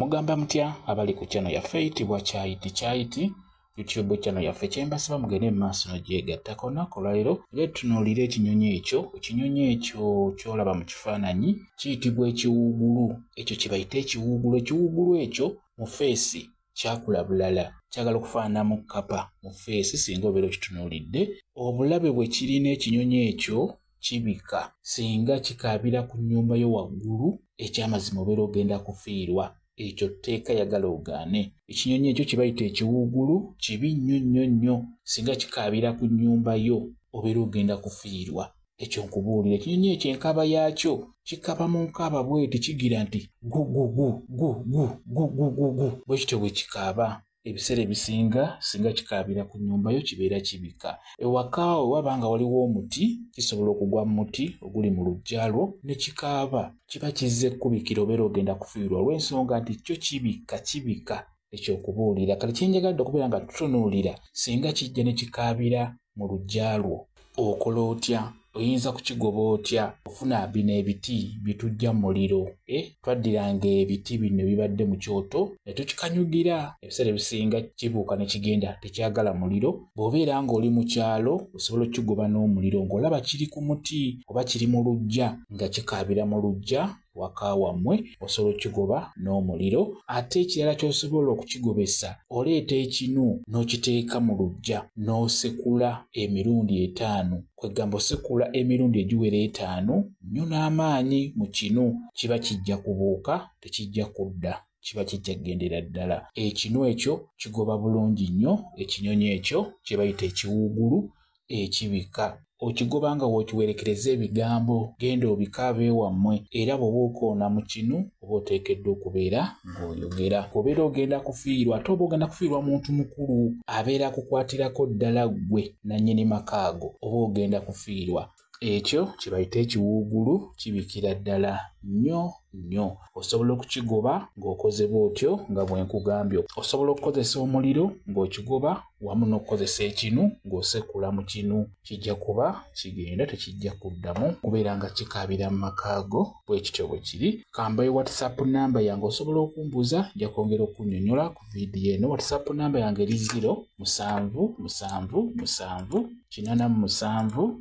Mugamba mutya abali ku channel yaffe eyitibwa Kyayiti Kyayiti YouTube channel yaffe, kyembasaba mugende mu maaso nogyegattako. Olunaku olwaleero era tutunuulire ekinyonyi ekyo. Ekinyonyi ekyo ky'olaba mu kifaananyi kiyitibwa ekiwuugulu. Ekyo kye bayita ekiwuugulu. Ekiwuugulu ekyo mu feesi kyakula bulala, kyagala okufaananamu kkapa mu feesi singa obeera okitunuulidde. Obulabe bwe kirina ekinyonyi ekyo kibika singa kikaabira ku nnyumba yo waggulu, ekyamazima obeera ogenda kufiirwa. Ekyo tteeka, yagala ogaane. Ekinyonyi ekyo kye bayita ekiwuugulu kibi nnyo nnyo nnyo. Singa kikaabira ku nnyumba yo obeera ogenda kufiirwa. Ekyo nkubuulira. Ekinyonyi ekyo enkaba yaakyo kikaba mu nkaaba bweti, kigira nti gu gu gu gu gu gu gu gu gu, bwe kityo bwe kikaaba. Ebiseera ebisinga singa kikaabira ku nnyumba yo kibeera kibika. Ewaka we waba nga waliwo omuti, kisobola okugwa mu muti oguli mu luggya lwo ne kikaaba. Kiba kizze kukubikira, obeera ogenda kufiirwa olw'ensonga nti kyo kibika kibika. Ekyo okubuulira. Kale kye njagadde okubeera nga tutunuulira, singa kijja ne kikaabira mu luggya lwo okola otya? Oyinza kukigoba otya? Ofuna bino ebiti bye tuggya mu muliro, twaddiranga ebiti bino ebibadde mu kyoto ne tukikanyugira. Ebiseera ebisinga kibuuka ne kigenda, tekyagala muliro. Bw'obeera ng'oli mu kyalo osobola okukigoba n'omuliro ng'olaba kiri ku muti oba kiri mu luggya nga kikaabira mu luggya waka wammwe, osobola okukigoba n'omuliro. Ate ekirala ky'osobola okukigobesa, oleeta ekinu n'okiteeka mu luggya n'osekula emirundi 5. Kwegamba osekula emirundi egiwera 5 nnyo n'amaanyi mu kinu, kiba kijja kubuuka, tekijja kudda, kiba kijja kugendera ddala. Ekinu ekyo kigoba bulungi nnyo ekinyonyi ekyo kye bayita ekiwuugulu ekibika. Okigoba nga w'okiwerekereza ebigambo, genda obikaabe wammwe. Era bw'oba okoona mu kinu oba oteekeddwa okubeera ng'oyogera, obeera ogenda kufiirwa. Ate oba ogenda kufiirwa muntu mukulu abeera akukwatirako ddala ggwe nannyini makaago, oba ogenda kufiirwa. Ekyo kye bayita ekiwuugulu kibikira ddala nnyo nnyo. Osobola okukigoba ng'okoze bw'otyo nga bwe nkugambye. Osobola okukozesa omuliro ng'okigoba wamu n'okukozesa ekinu ng'osekula mu kinu, kijja kuba kigenda, tekijja kuddamu kubeera nga kikaabira mu maka go. Bwe kityo bwe kiri. Kambayo WhatsApp namba yange, osobola okumbuuza, nja kwongera okunnyonnyola ku vidiyo eno. WhatsApp namba yange eri 0 7 7 7 87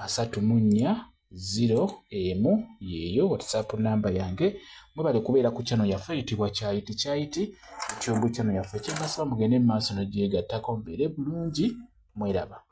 34 0 1, yeeyo WhatsApp namba yange. Mwebale kubeera ku channel yaffe eyitibwa Kyayiti Kyayiti YouTube channel yaffe. Kyembasaba mugende mu maaso n'ogyegattako, mubeere bulungi, mweraba.